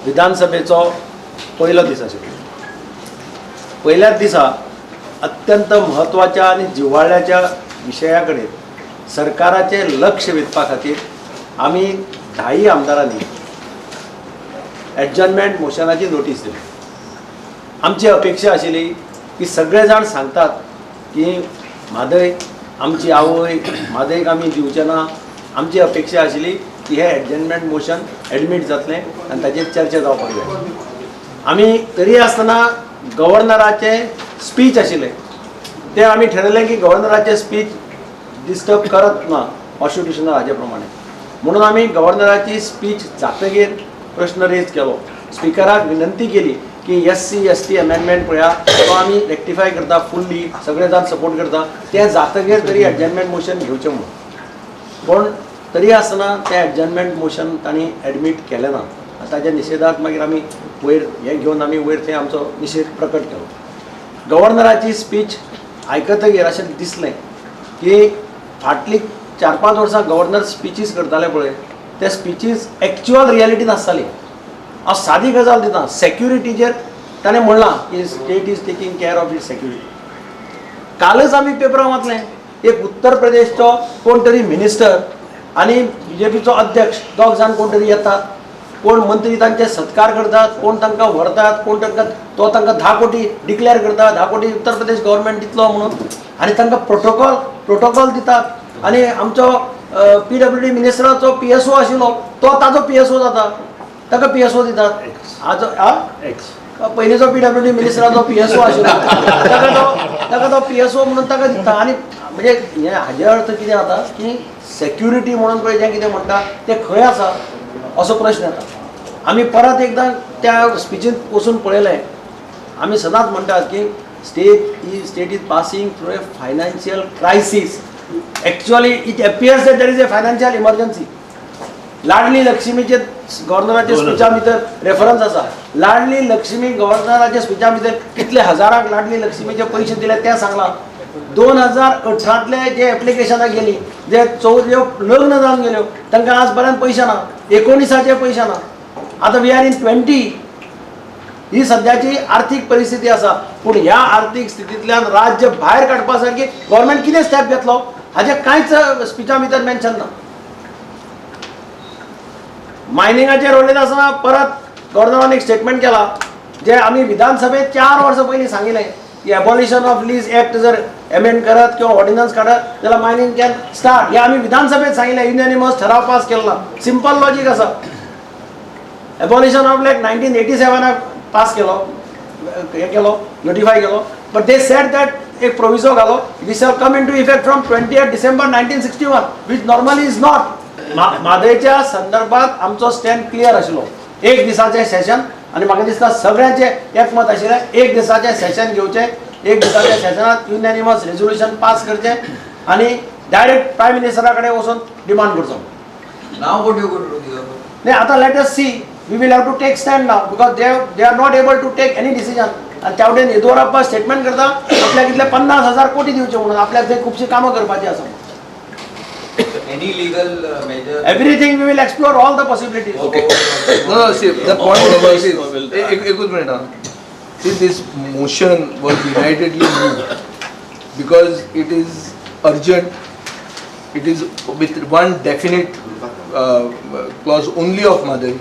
विधानसभेचो पयलो दीस आशिल्लो. पयल्याच दिसा अत्यंत म्हत्वाच्या आनी जिव्हाळ्याच्या विशया कडेन सरकाराचें लक्ष वेधपा खातीर आमी 10 आमदारांनी एडजर्नमेंट मोशनाची नोटीस दिली. आमची अपेक्षा आशिल्ली की सगळे जाण सांगतात की म्हादय आमची आवय, म्हादयक आमी दिवचे ना. आमची अपेक्षा आशिल्ली की हें एडजर्नमेंट मोशन एडमीट जातलें आनी ताचेर चर्चा जावपाक जाय. आमी तरी आसतना गव्हर्नराचें स्पीच आशिल्लें तें आमी ठरयलें की गव्हर्नराचें स्पीच डिस्टर्ब करत ना कॉन्स्टिट्युशनल हाजे प्रमाणे, म्हणून आमी गव्हर्नराची स्पीच जातगीर प्रश्न रेज केलो. स्पिकराक विनंती केली की SC ST amendment पळया, तो आमी रेक्टिफाय करता फुल्ली, सगळे जाण सपोर्ट करता, तें जातगीर तरी एडजर्नमेंट मोशन घेवचें म्हणून. पूण तरी आसतना तें एडजर्नमेंट मोशन तांणी एडमीट केलें ना. ताच्या निशेधात मागीर आमी वयर हें घेवन आमी वयर थंय आमचो निशेध प्रकट केलो. गव्हर्नराची स्पीच आयकतगीर अशें दिसलें की फाटलीं 4-5 वर्सां गव्हर्नर स्पिचीस करताले पळय, ते स्पिचीस एक्च्युअल रियलिटी नासताली. हांव सादी गजाल दिता, सेक्युरिटीचेर ताणें म्हणलां की state is taking care of its security. कालच आमी पेपरां वाचलें, एक उत्तर प्रदेशचो कोण तरी मिनिस्टर आनी बीजेपीचो अध्यक्ष दोग जाण कोण तरी येतात, कोण मंत्री तांचे सत्कार करतात, कोण तांकां व्हरतात, कोण तांकां तो तांकां 10 कोटी डिक्लेअर करता, 10 कोटी उत्तर प्रदेश गव्हर्मेंट दितलो म्हणून, आनी तांकां प्रोटोकॉल दितात. आनी आमचो PWD मिनिस्टराचो PSO आशिल्लो तो ताजो PSO जाता, ताका PSO दितात. आज पयलींचो PWD मिनिस्टराचो PSO आशिल्लो ताका तो PSO म्हणून ताका दिता. आनी म्हणजे हे हाजे अर्थ कितें जाता की सेक्युरिटी म्हणून पळय जें कितें म्हणटा तें खंय आसा असो प्रश्न येता. आमी परत एकदां त्या स्पिचींत वचून पळयलें. आमी सदांच म्हणटात की state is passing through a financial crisis. Actually it appears that there is a financial emergency. Ladli लक्ष्मीचे गव्हर्नराच्या स्पिचा भितर रेफरन्स आसा. लाडली लक्ष्मी गव्हर्नराच्या स्पिचा भितर कितले हजारांक लाडली लक्ष्मीचे पयशे दिले तें सांगलां. 2018तले जे एप्लिकेशनां गेली, जे चवद्यो लग्न जावन गेल्यो तांकां आज पर्यंत पयशे ना, 19आचे पयशे ना. आतां we are in 20. ही सद्याची आर्थीक परिस्थिती आसा. पूण ह्या आर्थीक स्थितींतल्यान राज्य भायर काडपा सारकी गव्हर्मेंट कितें स्टेप घेतलो हाजें कांयच स्पिचा भितर मेन्शन ना. मायनिंगाचेर उलयता आसतना परत गव्हर्नरान एक स्टेटमेंट केला जे आमी विधानसभेत 4 वर्सां पयलीं सांगिल्लें की एबॉलिशन ऑफ लीज एक्ट जर एमेंड करत किंवा ऑर्डिनन्स काडत जाल्यार मायनींग can start. हे आमी विधानसभेत सांगिल्लें, युनॅनिमस ठराव पास केल्ला. सिंपल लॉजीक आसा. एबॉलिशन ऑफ एक्ट 1987 पास केलो, हे केलो, नोटिफाय केलो, बट they said that एक प्रोविजो घालो, this shall come into effect from 20 December 1961, which normally is not. म्हादयच्या संदर्भात आमचो स्टँड क्लियर आशिल्लो. एक दिसाचें सेशन, आनी म्हाका दिसता सगळ्यांचें एकमत आशिल्लें, एक दिसाचें सेशन घेवचें, एक दिसाच्या सेशनात युनॅनिमस रेजोल्युशन पास करचें आनी डायरेक्ट प्रायम मिनिस्टरा कडेन वचून डिमांड करचो. Now what you going to do? नाही, आता let us see. We will have to take stand now because they are not able to take any decision. आनी त्या वटेन येदियुरप्पा स्टेटमेंट करता आपल्याक इतले 50,000 कोटी दिवचे म्हणून, आपल्याक थंय खुबशीं कामां करपाची आसा. Any legal measure? Everything, we will explore all the possibilities. Okay. No, see, the point is, एकूच मिनिट हा. See, this motion was unitedly moved because it is urgent, it is with one definite clause only of Mhadei,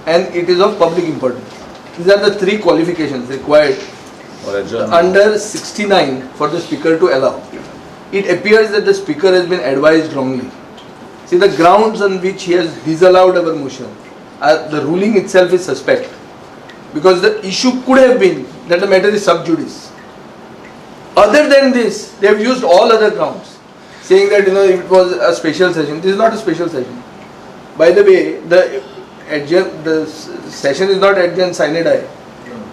and it is of public importance. These are the three qualifications required Or adjournment. Under 69 for the speaker to allow. It appears that the speaker has been advised wrongly. See, the grounds on which he has disallowed our motion, the ruling itself is suspect. Because the issue could have been that the matter is sub judice. Other than this, they have used all other grounds, saying that it was a special session. This is not a special session. By the way, the session is not adjourned sine die.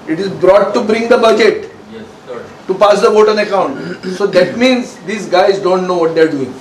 It is brought to bring the budget Yes, sir. To pass the vote on account. So that means these guys don't know what they are doing.